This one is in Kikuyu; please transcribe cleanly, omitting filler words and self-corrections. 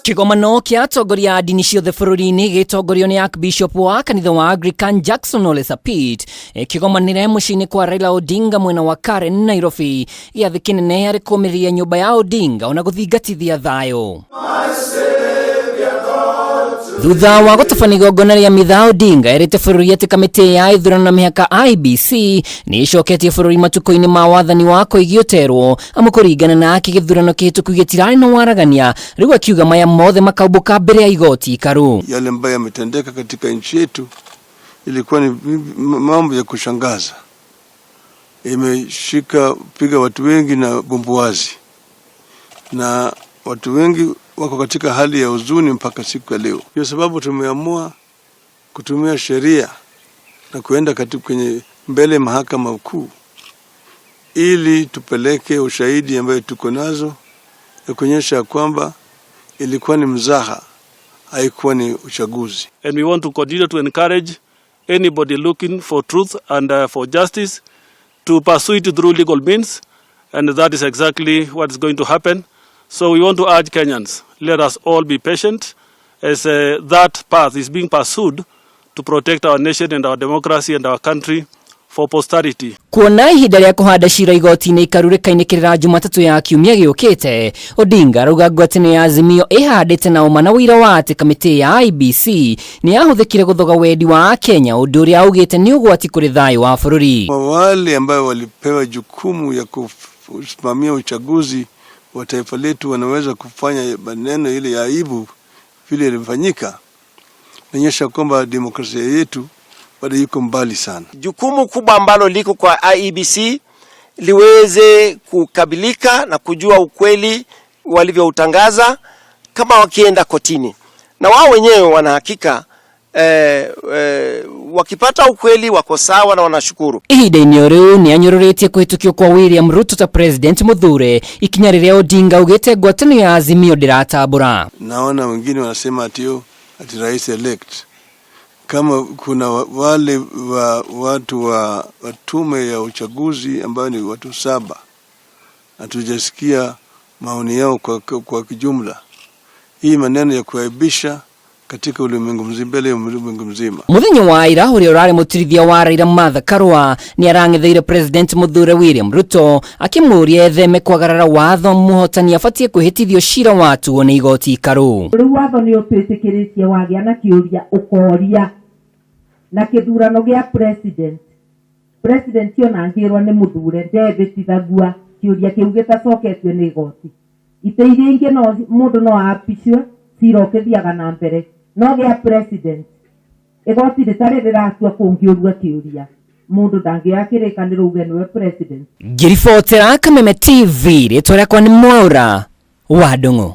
Kĩgomano kĩa atongoria a ndini ciothe bũrũri-inĩ gĩtongorio nĩ Archbishop wa kanitha wa Anglican Jackson Ole Sapit kĩgomanĩre mũciĩ-inĩ kwa Raila Odinga mwena wa Karen, Nairobi. Gĩathĩ kĩnene arĩ kũmĩrĩria nyũmba ya Odinga ona gũthingatithia thayũ. Thutha wa gũtabania igongona rĩa mitha, Odinga erĩte bũrũri atĩ kamĩtĩ ya ithurano na mĩhaka IEBC nĩ ĩcoketie bũrũri matukũ-inĩ ma wathani wa Koigi Ũterwo, amu kũringana nake gĩthurano kĩhĩtũku gĩtirarĩ na waragania. Rĩu akiuga maya mothe makaumbũka mbere ya igoti ikaru. Yale ambayo yametendeka katika nchi yetu ilikuwa ni mambo ya kushangaza, imeshika piga watu wengi na bumbuazi, na watu wengi wako katika hali ya huzuni mpaka siku ya leo. Ndio sababu tumeamua kutumia sheria na kuenda katika kwenye mbele mahakama kuu ili tupeleke ushahidi ambayo tuko nazo ya kuonyesha kwamba ilikuwa ni mzaha, haikuwa ni uchaguzi. And we want to continue to encourage anybody looking for truth and for justice to pursue it through legal means, and that is exactly what is going to happen. So we want to urge Kenyans, let us all be patient as that path is being pursued to protect our nation and our democracy and our country for posterity. Kuona ihinda rĩa kũhanda cira igoti-inĩ ikaru rĩkainĩkĩrĩra Jumatatũ ya kiumia gĩũkĩte, Odinga arauga ngwatanĩro ya Azimio ĩhandĩte na ũma na ũira wa atĩ kamĩtĩ ya IEBC nĩ yahũthĩkire gũthoga wendi wa Akenya, ũndũ ũrĩa augĩte nĩ ũgwati kũrĩ thayũ wa bũrũri. Wale ambayo walipewa jukumu ya kusimamia uchaguzi wa taifa letu wanaweza kufanya maneno ile ya aibu vile ilifanyika, inaonyesha kwamba demokrasia yetu bado yuko mbali sana. Jukumu kubwa ambalo liko kwa IEBC liweze kukabilika na kujua ukweli walivyoutangaza kama wakienda kotini, na wao wenyewe wanahakika wakipata ukweli wako sawa na wanashukuru. Ihinda-inĩ o rĩu nĩ anyũrũrĩtie kũhĩtũkio kwa William Ruto ta president mũthure, ikinya rĩrĩa Odinga augĩte ngwatanĩro ya Azimio ndĩratambũra. Naona wengine wanasema ati rais elect, kama kuna wale wa watu wa tume ya uchaguzi ambayo ni watu 7, hatujasikia maoni yao kwa kijumla. Hii maneno ya kuaibisha katika ulimwengu mzima, mbele ya ulimwengu mzima. Muthenya wa ira, ũrĩa ũrarĩ mũtirithia wa Raila Martha Karua nĩ arang'etheire president mũthure William Ruto akĩmũũria etheme kwagarara watho mũhotani abatiĩ kwĩhĩtithio cira watuo nĩ igoti ikaru. Rĩu watho nĩ ũtwĩtĩkĩrĩtie wagĩa na kĩũria ũkoria na kĩthurano gĩa president, president ona angĩrwo nĩ mũthure ndebĩtithagua kĩũria kĩu gĩtacoketio nĩ igoti. Itĩ iria ingĩ no mũndũ no apicwe cira ũkĩthiaga na mbere, no gĩa president igoti rĩtarĩ rĩratua kũngĩũria kĩũria mũndũ ndangĩoya kĩrĩkanĩro uge nĩwe president. Ngĩribotera Kameme TV, rĩtwa rĩakwa nĩ Mwaura wa Ndung'u.